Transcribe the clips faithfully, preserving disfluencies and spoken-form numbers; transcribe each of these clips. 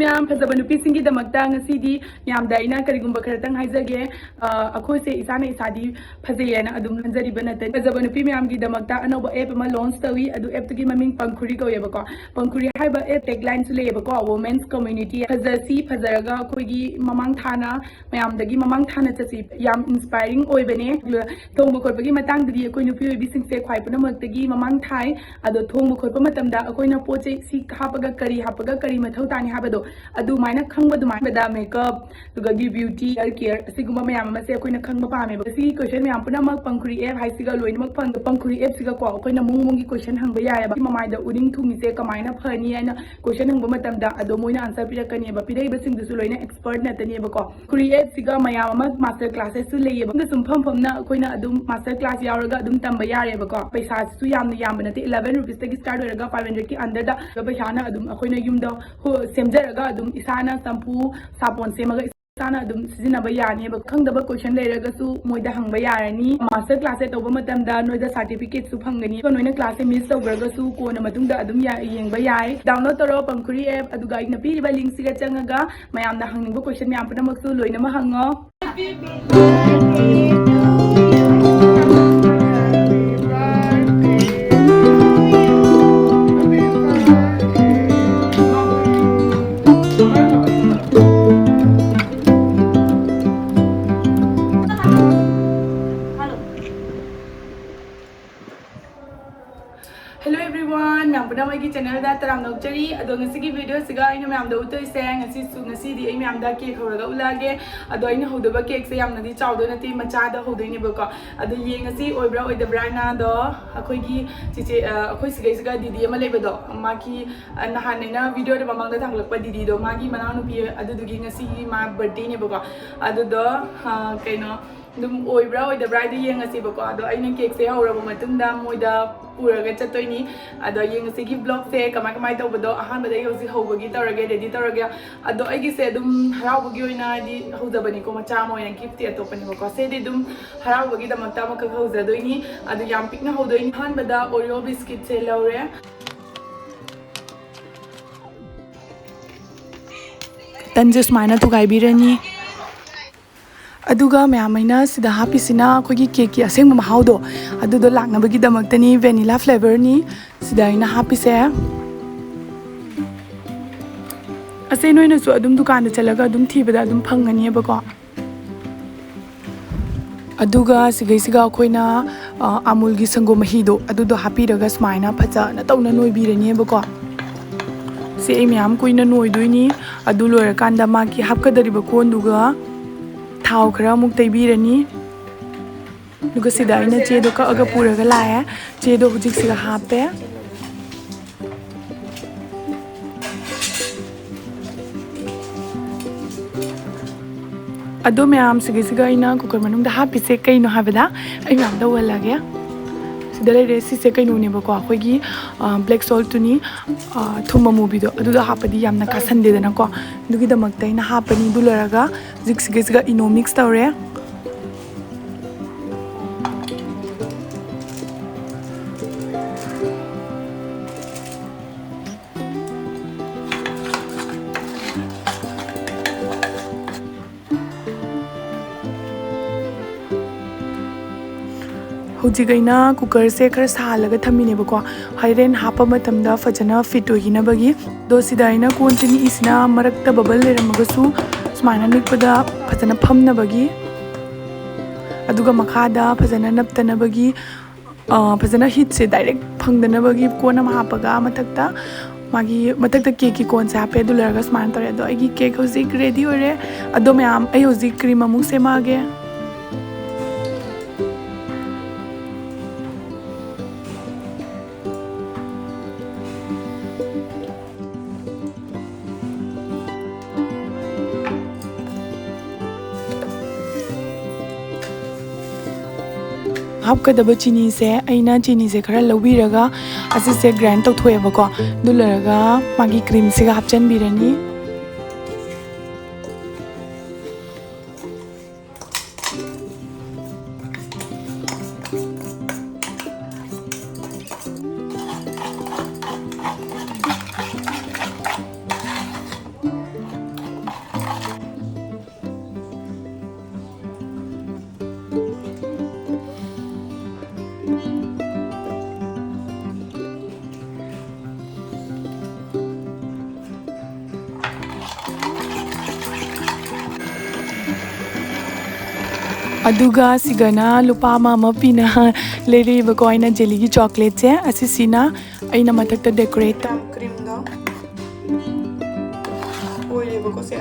ꯌꯥꯝ ꯐꯖꯕ ꯅꯨꯄꯤꯁꯤꯡꯒꯤꯗꯃꯛꯇ ꯉꯁꯤꯗꯤ ꯃꯌꯥꯝꯗ ꯑꯩꯅ ꯀꯔꯤꯒꯨꯝꯕ ꯈꯔꯇꯪ ꯍꯥꯏꯖꯒꯦ꯫ ꯑ, ꯑꯩꯈꯣꯏꯁꯦ ꯏꯁꯥꯅ ꯏꯁꯥꯗꯤ ꯐꯖꯩ ꯍꯥꯏꯅ ꯑꯗꯨꯝ ꯈꯟꯖꯔꯤꯕ ꯅꯠꯇꯦ꯫ ꯐꯖꯕ ꯅꯨꯄꯤ ꯃꯌꯥꯝꯒꯤꯗꯃꯛꯇ ꯑꯅꯧꯕ app ꯑꯃ launch ꯇꯧꯏ꯫ ꯑꯗꯨ appꯇꯨꯒꯤ ꯃꯃꯤꯡ ꯄꯪꯈꯨꯔꯤ ꯀꯧꯋꯦꯕꯀꯣ꯫ ꯄꯪꯈꯨꯔꯤ ꯍꯥꯏꯕ app taglineꯁꯨ ꯂꯩꯌꯦꯕꯀꯣ, Women's Community꯫ ꯐꯖꯁꯤ, ꯐꯖꯔꯒ ꯑꯩꯈꯣꯏꯒꯤ ꯃꯃꯥꯡ ꯊꯥꯅ ꯃꯌꯥꯝꯗꯒꯤ ꯃꯃꯥꯡ ꯊꯥꯅ ꯆꯠꯁꯤ, ꯌꯥꯝ inspiring ꯑꯣꯏꯕꯅꯦ꯫ ꯑꯗꯨꯒ ꯊꯣꯡꯕ ꯈꯣꯠꯄꯒꯤ ꯃꯇꯥꯡꯗꯗꯤ ꯑꯩꯈꯣꯏ ꯅꯨꯄꯤ ꯑꯣꯏꯕꯤꯁꯤꯡꯁꯦ ꯈ꯭ꯋꯥꯏ ꯄꯨꯝꯅꯃꯛꯇꯒꯤ ꯃꯃꯥꯡ ꯊꯥꯏ꯫ ꯑꯗꯣ ꯊꯣꯡꯕ ꯈꯣꯠꯄ ꯃꯇꯝꯗ ꯑꯩꯈꯣꯏꯅ ꯄꯣꯠ ꯆꯩ ꯁꯤ ꯍꯥꯞꯄꯒ ꯀꯔꯤ ꯍꯥꯞꯄꯒ ꯀꯔꯤ ꯃꯊꯧ ꯇꯥꯅꯤ ꯍꯥꯏꯕꯗꯣ ꯑꯗꯨꯃꯥꯏꯅ ꯈꯪꯕ, ꯑꯗꯨꯃꯥꯏꯅ makeup, ꯑꯗꯨꯒ beauty, hair care ꯑꯁꯤꯒꯨꯝꯕ ꯃꯌꯥꯝ ꯑꯃꯁꯦ ꯑꯩꯈꯣꯏꯅ ꯈꯪꯕ ꯄꯥꯝꯃꯦꯕ꯫ ꯁꯤꯒꯤ question ꯃꯌꯥꯝ ꯄꯨꯝꯅꯃꯛ ꯄꯪꯈꯨꯔꯤ app ꯍꯥꯏꯁꯤꯒ ꯂꯣꯏꯅꯃꯛ ꯐꯪ-, ꯄꯪꯈꯨꯔꯤ appꯁꯤꯒꯀꯣ ꯑꯩꯈꯣꯏꯅ ꯃꯑꯣꯡ ꯃꯑꯣꯡꯒꯤ question ꯍꯪꯕ ꯌꯥꯏꯑꯕ꯫ ꯃꯃꯥꯏꯗ ꯎꯔꯤꯡ ꯊꯨꯡꯉꯤꯁꯦ ꯀꯃꯥꯏꯅ ꯐꯅꯤ ꯍꯥꯏꯅ question ꯍꯪꯕ ꯃꯇꯝꯗ ꯑꯗꯣ ꯃꯣꯏꯅ answer ꯄꯤꯔꯛꯀꯅꯦꯕ꯫ ꯄꯤꯔꯛꯏꯕꯁꯤꯡꯗꯨꯁꯨ ꯂꯣꯏꯅ expert ꯅꯠꯇꯅꯦꯕꯀꯣ꯫ ꯄꯪꯈꯨꯔꯤ appꯁꯤꯒ ꯃꯌꯥꯝ ꯑꯃ master classesꯁꯨ ꯂꯩꯌꯦꯕ꯫ ꯌꯨꯝꯗ ꯁꯨꯝ ꯐꯝ ꯐꯝꯅ ꯑꯩꯈꯣꯏꯅ ꯑꯗꯨꯝ master class ꯌꯥꯎꯔꯒ ꯑꯗꯨꯝ ꯇꯝꯕ ꯌꯥꯔꯦꯕꯀꯣ꯫ ꯄꯩꯁꯥꯁꯤꯁꯨ ꯌꯥꯝꯅ ꯌꯥꯝꯕ ꯅꯠꯇꯦ, eleven rupeesꯇꯒꯤ start ꯑꯣꯏꯔꯒ five hundredꯀꯤ underꯗ꯫ ꯑꯗꯣ ꯄꯩꯁꯥꯅ ꯑꯗꯨꯝ ꯑꯩꯈꯣꯏꯅ ꯌꯨꯝꯗ ꯍꯣ-, ꯁꯦꯝꯖꯔꯒ ꯑꯗꯨꯝ ꯏꯁꯥꯅ shampoo, ꯁꯥꯄꯣꯟ ꯁꯦꯝꯃꯒ ꯏꯁꯥꯅ ꯑꯗꯨꯝ ꯁꯤꯖꯤꯟꯅꯕ ꯌꯥꯅꯦꯕ꯫ ꯈꯪꯗꯕ question ꯂꯩꯔꯒꯁꯨ ꯃꯣꯏꯗ ꯍꯪꯕ ꯌꯥꯔꯅꯤ꯫ Master classꯁꯦ ꯇꯧꯕ ꯃꯇꯝꯗ ꯅꯣꯏꯗ certificateꯁꯨ ꯐꯪꯒꯅꯤ꯫ ꯑꯗꯣ ꯅꯣꯏꯅ classꯁꯦ miss ꯇꯧꯈ꯭ꯔꯒꯁꯨ ꯀꯣꯟꯅ ꯃꯇꯨꯡꯗ ꯑꯗꯨꯝ ꯌꯥ-, ꯌꯦꯡꯕ ꯌꯥꯏ꯫ Download ꯇꯧꯔꯣ ꯄꯪꯈꯨꯔꯤ app, ꯑꯗꯨꯒ ꯑꯩꯅ ꯄꯤꯔꯤꯕ linkꯁꯤꯒ ꯆꯪꯉꯒ ꯃꯌꯥꯝꯅ ꯍꯪꯅꯤꯡꯕ question ꯃꯌꯥꯝ ꯄꯨꯝꯅꯃꯛꯁꯨ ꯂꯣꯏꯅꯃꯛ ꯍꯪꯉꯣ꯫ Hello everyone, ꯃꯌꯥꯝ ꯄꯨꯝꯅꯃꯛ ꯑꯩꯒꯤ channelꯗ ꯇꯔꯥꯝꯅ ꯑꯣꯛꯆꯔꯤ꯫ ꯑꯗꯣ ꯉꯁꯤꯒꯤ videoꯁꯤꯒ ꯑꯩꯅ ꯃꯌꯥꯝꯗ ꯎꯠꯇꯣꯏꯁꯦ, ꯉꯁꯤꯁꯨ, ꯉꯁꯤꯗꯤ ꯑꯩ ꯃꯌꯥꯝꯗ cake ꯍꯧꯔꯒ ꯎꯠꯂꯛꯑꯒꯦ꯫ ꯑꯗꯣ ꯑꯩꯅ ꯍꯧꯗꯕ cakeꯁꯦ ꯌꯥꯝꯅꯗꯤ ꯆꯥꯎꯗꯣꯏ ꯅꯠꯇꯦ, ꯃꯆꯥꯗ ꯍꯧꯗꯣꯏꯅꯦꯕꯀꯣ꯫ ꯑꯗꯣ ꯌꯦꯡꯉꯁꯤ ꯑꯣꯏꯕ꯭ꯔꯥ ꯑꯣꯏꯗꯕ꯭ꯔꯥꯅ꯫ ꯑꯗꯣ ꯑꯩꯈꯣꯏꯒꯤ ꯆꯤꯆꯦ, ꯑ, ꯑꯩꯈꯣꯏ ꯁꯤꯒꯩꯁꯤꯒ ꯗꯤꯗꯤ ꯑꯃ ꯂꯩꯕꯗꯣ, ꯃꯥꯒꯤ, ꯑ, ꯅꯍꯥꯟ ꯑꯩꯅ videoꯗ ꯃꯃꯥꯡꯗ ꯊꯥꯡꯒꯠꯂꯛꯄ ꯗꯤꯗꯤꯗꯣ, ꯃꯥꯒꯤ ꯃꯅꯥꯎꯅꯨꯄꯤ ꯑꯗꯨꯗꯨꯒꯤ ꯉꯁꯤꯒꯤ ꯃꯥ birthdayꯅꯦꯕꯀꯣ꯫ ꯑꯗꯨꯗꯣ, ꯑ, ꯀꯩꯅꯣ, ꯑꯗꯨꯝ ꯑꯣꯏꯕ꯭ꯔꯥ ꯑꯣꯏꯗꯕ꯭ꯔꯥ ꯍꯥꯏꯗꯤ ꯌꯦꯡꯉꯁꯤꯕꯀꯣ꯫ ꯑꯗꯣ ꯑꯩꯅ cakeꯁꯦ ꯍꯧꯔꯕ ꯃꯇꯨꯡꯗ ꯃꯣꯏꯗ ꯄꯨꯔꯒ ꯆꯠꯇꯣꯏꯅꯤ꯫ ꯑꯗꯣ ꯌꯦꯡꯉꯁꯤꯒꯤ vlogꯁꯦ ꯀꯃꯥꯏ ꯀꯃꯥꯏ ꯇꯧꯕꯗꯣ꯫ ꯑꯍꯥꯟꯕꯗ ꯑꯩ ꯍꯧꯖꯤꯛ ꯍꯧꯕꯒꯤ ꯇꯧꯔꯒꯦ, ready ꯇꯧꯔꯒꯦ꯫ ꯑꯗꯣ ꯑꯩꯒꯤꯁꯦ ꯑꯗꯨꯝ ꯍꯔꯥꯎꯕꯒꯤ ꯑꯣꯏꯅ ꯍꯥꯏꯗꯤ ꯍꯧꯖꯕꯅꯤꯀꯣ, ꯃꯆꯥ ꯑꯃ ꯑꯣꯏꯅ, giftꯇꯤ ꯑꯇꯣꯞꯄꯅꯦꯕꯀꯣ꯫ ꯁꯤꯗꯤ ꯑꯗꯨꯝ ꯍꯔꯥꯎꯕꯒꯤꯗꯃꯛꯇ ꯑꯃꯈꯛ ꯍꯧꯖꯗꯣꯏꯅꯤ꯫ ꯑꯗꯨ ꯌꯥꯝ ꯄꯤꯛꯅ ꯍꯧꯗꯣꯏꯅꯤ꯫ ꯑꯍꯥꯟꯕꯗ Oreo biscuitꯁꯦ ꯂꯧꯔꯦ꯫ ꯇꯟꯁꯦ ꯁꯨꯃꯥꯏꯅ ꯊꯨꯒꯥꯏꯕꯤꯔꯅꯤ꯫ ꯑꯗꯨꯒ ꯃꯌꯥꯝ ꯑꯩꯅ ꯁꯤꯗ ꯍꯥꯞꯄꯤꯁꯤꯅ ꯑꯩꯈꯣꯏꯒꯤ cakeꯀꯤ ꯑꯁꯦꯡꯕ ꯃꯍꯥꯎꯗꯣ, ꯑꯗꯨꯗꯣ ꯂꯥꯛꯅꯕꯒꯤꯗꯃꯛꯇꯅꯤ꯫ Vanilla flavorꯅꯤ꯫ ꯁꯤꯗ ꯑꯩꯅ ꯍꯥꯞꯄꯤꯁꯦ꯫ ꯑꯁꯦ ꯅꯣꯏꯅꯁꯨ ꯑꯗꯨꯝ ꯗꯨꯀꯥꯟꯗ ꯆꯠꯂꯒ ꯑꯗꯨꯝ ꯊꯤꯕꯗ ꯑꯗꯨꯝ ꯐꯪꯒꯅꯤꯕꯀꯣ꯫ ꯑꯗꯨꯒ ꯁꯤꯒꯩꯁꯤꯒ ꯑꯩꯈꯣꯏꯅ, ꯑ, Amulꯒꯤ ꯁꯪꯒꯣꯝ ꯃꯍꯤꯗꯣ, ꯑꯗꯨꯗꯣ ꯍꯥꯞꯄꯤꯔꯒ ꯁꯨꯃꯥꯏꯅ ꯐꯖꯅ ꯇꯧꯅ ꯅꯣꯏꯕꯤꯔꯅꯦꯕꯀꯣ꯫ ꯁꯤ ꯑꯩ ꯃꯌꯥꯝ ꯀꯨꯏꯅ ꯅꯣꯏꯗꯣꯏꯅꯤ꯫ ꯑꯗꯨ ꯂꯣꯏꯔꯀꯥꯟꯗ ꯃꯥꯒꯤ ꯍꯥꯞꯀꯗꯧꯔꯤꯕ ꯀꯣꯟꯗꯨꯒ ꯊꯥꯎ ꯈꯔ ꯑꯃꯨꯛ ꯇꯩꯕꯤꯔꯅꯤ꯫ ꯑꯗꯨꯒ ꯁꯤꯗ ꯑꯩꯅ ꯆꯦꯗꯣ ꯀꯛꯑꯒ ꯄꯨꯔꯒ ꯂꯥꯛꯑꯦ꯫ ꯆꯦꯗꯣ ꯍꯧꯖꯤꯛꯁꯤꯒ ꯍꯥꯞꯄꯦ꯫ ꯑꯗꯣ ꯃꯌꯥꯝ, ꯁꯤꯒꯤꯁꯤꯒ ꯑꯩꯅ cooker ꯃꯅꯨꯡꯗ ꯍꯥꯞꯄꯤꯁꯦ ꯀꯩꯅꯣ ꯍꯥꯏꯕꯗ, ꯑꯩ ꯃꯌꯥꯝꯗ ꯎꯍꯜꯂꯒꯦ꯫ ꯁꯤꯗ ꯂꯩꯔꯦ, ꯁꯤꯁꯦ ꯀꯩꯅꯣꯅꯦꯕꯀꯣ, ꯑꯩꯈꯣꯏꯒꯤ, ꯑ, black saltꯇꯨꯅꯤ, ꯑ, ꯊꯨꯝ ꯑꯃꯨꯕꯤꯗꯣ, ꯑꯗꯨꯗꯣ ꯍꯥꯞꯄꯗꯤ ꯌꯥꯝꯅ ꯀꯥꯁꯟꯗꯦꯗꯅꯀꯣ꯫ ꯑꯗꯨꯒꯤꯗꯃꯛꯇ ꯑꯩꯅ ꯍꯥꯞꯄꯅꯤ꯫ ꯑꯗꯨ ꯂꯣꯏꯔꯒ ꯍꯧꯖꯤꯛ ꯁꯤꯒꯤꯁꯤꯒ Eno mix ꯇꯧꯔꯦ꯫ ꯍꯧꯖꯤꯛ ꯑꯩꯅ cookerꯁꯦ ꯈꯔ ꯁꯥꯍꯜꯂꯒ ꯊꯝꯃꯤꯅꯦꯕꯀꯣ, ꯍꯣꯔꯦꯟ ꯍꯥꯞꯄ ꯃꯇꯝꯗ ꯐꯖꯅ fit ꯑꯣꯏꯈꯤꯅꯕꯒꯤ꯫ ꯑꯗꯣ ꯁꯤꯗ ꯑꯩꯅ ꯀꯣꯟꯁꯦ ꯅꯤꯛꯏꯁꯤꯅ ꯃꯔꯛꯇ bubble ꯂꯩꯔꯝꯃꯒꯁꯨ ꯁꯨꯃꯥꯏꯅ ꯅꯤꯛꯄꯗ ꯐꯖꯅ ꯐꯝꯅꯕꯒꯤ, ꯑꯗꯨꯒ ꯃꯈꯥꯗ ꯐꯖꯅ ꯅꯞꯇꯅꯕꯒꯤ꯫ ꯑ, ꯐꯖꯅ heatꯁꯦ direct ꯐꯪꯗꯅꯕꯒꯤ ꯀꯣꯟ ꯑꯃ ꯍꯥꯞꯄꯒ ꯃꯊꯛꯇ ꯃꯥꯒꯤ, ꯃꯊꯛꯇ cakeꯀꯤ ꯀꯣꯟꯁꯦ ꯍꯥꯞꯄꯦ꯫ ꯑꯗꯨ ꯂꯣꯏꯔꯒ ꯁꯨꯃꯥꯏꯅ ꯇꯧꯔꯦ꯫ ꯑꯗꯣ ꯑꯩꯒꯤ cake ꯍꯧꯖꯤꯛ ready ꯑꯣꯏꯔꯦ꯫ ꯑꯗꯣ ꯃꯌꯥꯝ, ꯑꯩ ꯍꯧꯖꯤꯛ cream ꯑꯃꯨꯛ ꯁꯦꯝꯃꯛꯑꯒꯦ꯫ ꯍꯥꯞꯀꯗꯕ ꯆꯤꯅꯤꯁꯦ, ꯑꯩꯅ ꯆꯤꯅꯤꯁꯦ ꯈꯔ ꯂꯧꯕꯤꯔꯒ ꯑꯁꯤꯁꯦ grind ꯇꯧꯊꯣꯛꯑꯦꯕꯀꯣ꯫ ꯑꯗꯨ ꯂꯣꯏꯔꯒ ꯃꯥꯒꯤ creamꯁꯤꯒ ꯍꯥꯞꯆꯤꯟꯕꯤꯔꯅꯤ꯫ ꯑꯗꯨꯒ ꯁꯤꯒꯅ ꯂꯨꯄꯥ ꯑꯃ ꯑꯃ ꯄꯤꯅ ꯂꯩꯔꯛꯏꯕꯀꯣ ꯑꯩꯅ ꯖꯦꯂꯤꯒꯤ ꯆꯣꯀ꯭ꯂꯦꯠꯁꯦ꯫ ꯑꯁꯤꯁꯤꯅ ꯑꯩꯅ ꯃꯊꯛꯇ ꯗꯦꯀꯣꯔꯦꯠ ꯇꯧ꯫ ꯀ꯭ꯔꯤꯝꯗꯣ ꯑꯣꯏꯔꯦꯕꯀꯣ ꯁꯦ꯫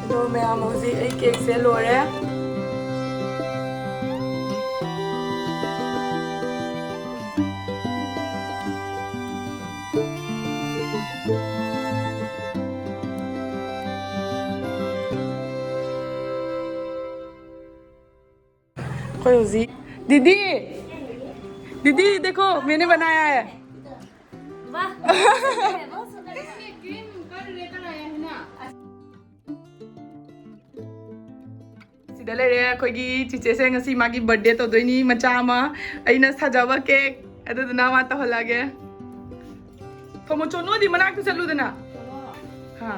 ꯑꯗꯣ ꯃꯌꯥꯝ, ꯍꯧꯖꯤꯛ ꯑꯩ ꯀꯦꯛꯁꯦ ꯂꯣꯏꯔꯦ꯫ ꯑꯩꯈꯣꯏ ꯍꯧꯖꯤꯛ, दीदी, दीदी, देखो, मैंने बनाया है। वाह, बहुत सुंदर है, बहुत सुंदर है। ꯁꯤꯗ ꯂꯩꯔꯦ ꯑꯩꯈꯣꯏꯒꯤ ꯆꯤꯆꯦꯁꯦ, ꯉꯁꯤ ꯃꯥꯒꯤ ꯕꯔꯊꯗꯦ ꯇꯧꯗꯣꯏꯅꯤ, ꯃꯆꯥ ꯑꯃ꯫ ꯑꯩꯅ ꯁꯥꯖꯕ ꯀꯦꯛ, ꯑꯗꯨꯗꯨꯅ ꯃꯥ ꯇꯧꯍꯜꯂꯛꯑꯒꯦ꯫ ꯊꯣꯃꯣ ꯆꯣꯅꯣꯗꯤ ꯃꯅꯥꯛꯇ ꯆꯠꯂꯨꯗꯅ꯫ ꯍꯥ꯫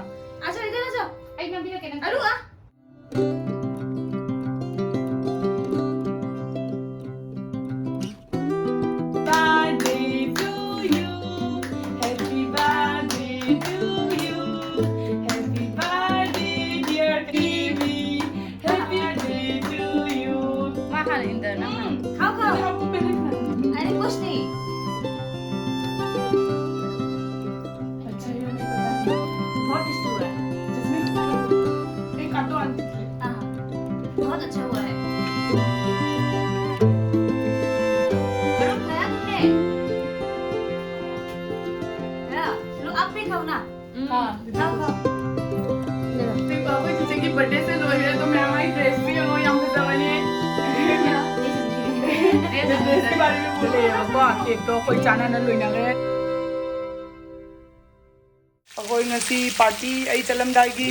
ꯑꯁ, ꯏꯗꯅ ꯆꯣ꯫ ꯑꯩ ꯅꯝꯕꯤꯔꯛꯀꯦ ꯅꯪ꯫ ꯑꯔꯨ, ꯑꯥ꯫ Birthday to you. Happy birthday to you. Happy birthday, dear Kiwi. Happy birthday to you. ꯃꯥ ꯍꯥꯟꯅ ꯏꯟꯗꯔ ꯅꯪ ꯍꯥꯟꯅ꯫ ꯎꯝ꯫ ꯍꯥꯎ, ꯍꯥꯎ꯫ ꯑꯩ ꯄꯨꯁꯅꯤ꯫ अच्छा, ये हमें पता नहीं। बहुत टेस्टी हुआ है। जिसमें एक काटो आंटी। हाँ, हाँ। बहुत अच्छा हुआ है। गरम खाया तुमने? खाया? लो, आप भी खाओ ना। हाँ। खाओ, खाओ। देखो, ꯑꯩꯈꯣꯏ ꯆꯤꯆꯦꯒꯤ ꯕꯔꯊꯗꯦꯁꯦ ꯂꯣꯏꯈ꯭ꯔꯦ, ꯑꯗꯣ ꯃꯌꯥꯝ ꯑꯩ ꯗ꯭ꯔꯦꯁꯁꯨ ꯌꯦꯡꯉꯣ, ꯌꯥꯝ ꯐꯖꯕꯅꯦ꯫ ꯗ꯭ꯔꯦꯁꯀꯤ ꯕꯥꯔꯦ ꯃꯦ ꯕꯣꯜ ꯂꯩꯌꯦꯕꯀꯣ, ꯀꯦꯛꯇꯣ ꯑꯩꯈꯣꯏ ꯆꯥꯅꯅ ꯂꯣꯏꯅꯈ꯭ꯔꯦ꯫ ꯑꯩꯈꯣꯏ ꯉꯁꯤ ꯄꯥꯔꯇꯤ ꯑꯩ ꯆꯠꯂꯝꯗꯥꯏꯒꯤ꯫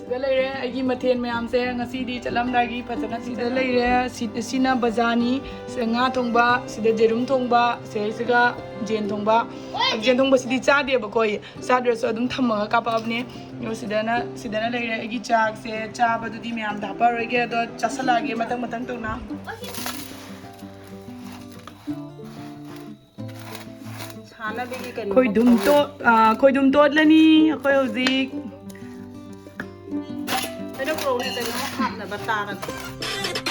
ꯁꯤꯗ ꯂꯩꯔꯦ ꯑꯩꯒꯤ ꯃꯊꯦꯜ ꯃꯌꯥꯝꯁꯦ꯫ ꯉꯁꯤꯗꯤ ꯆꯠꯂꯝꯗꯥꯏꯒꯤ ꯐꯖꯅ ꯁꯤꯗ ꯂꯩꯔꯦ꯫ ꯁꯤ-, ꯁꯤꯅ ꯕꯖꯥꯔꯅꯤ꯫ ꯁꯤꯗ ꯉꯥ ꯊꯣꯡꯕ, ꯁꯤꯗ ꯖꯦꯔꯨꯝ ꯊꯣꯡꯕ, ꯁꯤꯗꯩꯁꯤꯒ ꯖꯦꯟ ꯊꯣꯡꯕ꯫ ꯖꯦꯟ ꯊꯣꯡꯕꯁꯤꯗꯤ ꯆꯥꯗꯦꯕꯀꯣ ꯑꯩ꯫ ꯆꯥꯗ꯭ꯔꯁꯨ ꯑꯗꯨꯝ ꯊꯝꯃꯒ ꯀꯥꯞꯄꯛꯑꯕꯅꯦ꯫ ꯑꯗꯣ ꯁꯤꯗꯅ, ꯁꯤꯗꯅ ꯂꯩꯔꯦ ꯑꯩꯒꯤ ꯆꯥꯛꯁꯦ꯫ ꯆꯥꯕꯗꯨꯗꯤ ꯃꯌꯥꯝꯗ ꯍꯥꯞꯄꯛꯑꯔꯣꯏꯒꯦ꯫ ꯑꯗꯣ ꯆꯥꯁꯜꯂꯛꯑꯒꯦ ꯃꯊꯪ ꯃꯊꯪ ꯇꯧꯅ꯫ ꯁꯥꯟꯅꯕꯒꯤ ꯀꯩꯅꯣ ꯈꯣꯏꯗꯨꯝ ꯇꯣꯠ-, ꯑ, ꯈꯣꯏꯗꯨꯝ ꯇꯣꯠꯂꯅꯤ ꯑꯩꯈꯣꯏ ꯍꯧꯖꯤꯛ꯫ ꯀꯩꯅꯣ ꯄꯨꯔꯛꯎꯅꯦ, ꯀꯩꯅꯣ ꯍꯥꯞꯅꯕ ꯇꯥꯔꯒ꯫